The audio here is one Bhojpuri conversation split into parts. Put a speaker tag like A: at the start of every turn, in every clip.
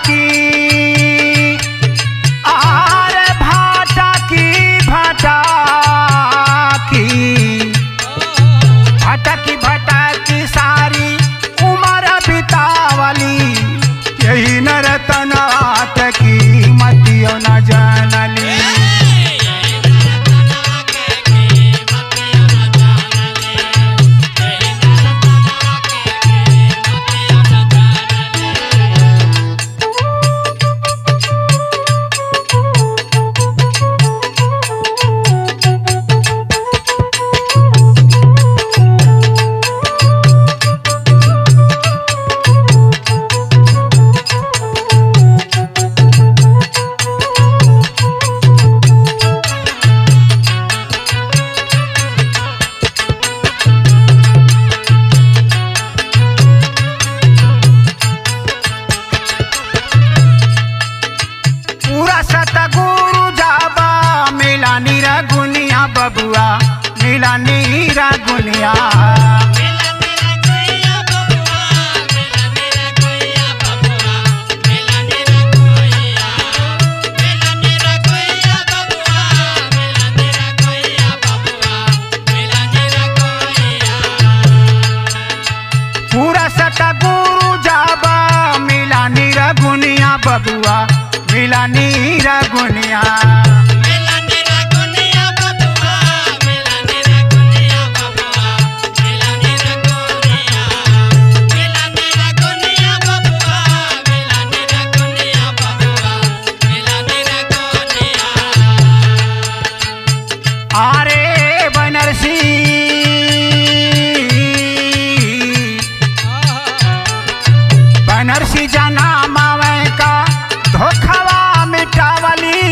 A: भाटाकी, आरे भाटाकी भाटाकी, भटकी भटकी सारी उम्र बितावली, यही नरतनात की मतियो न जानली। पूरा सतगुरु जाबा मिला नीरा गुनिया बबुआ, मिला नीरा गुनिया। पूरा सतगुरु जाबा मिला नीरा गुनिया बबुआ, मिला नीरा गुनिया। आरे बनरसी बनरसी जना मावे का धोखवा मिटावली,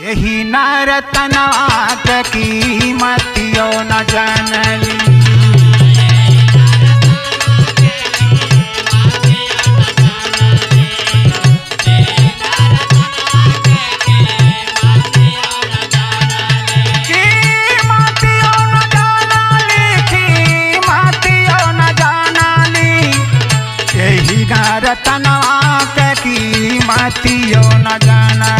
A: यही नरतनात की मतियो न जानली। की मतियो न जानली, की मतियो न जानली, यही नरतनवा की मतियो न जानली।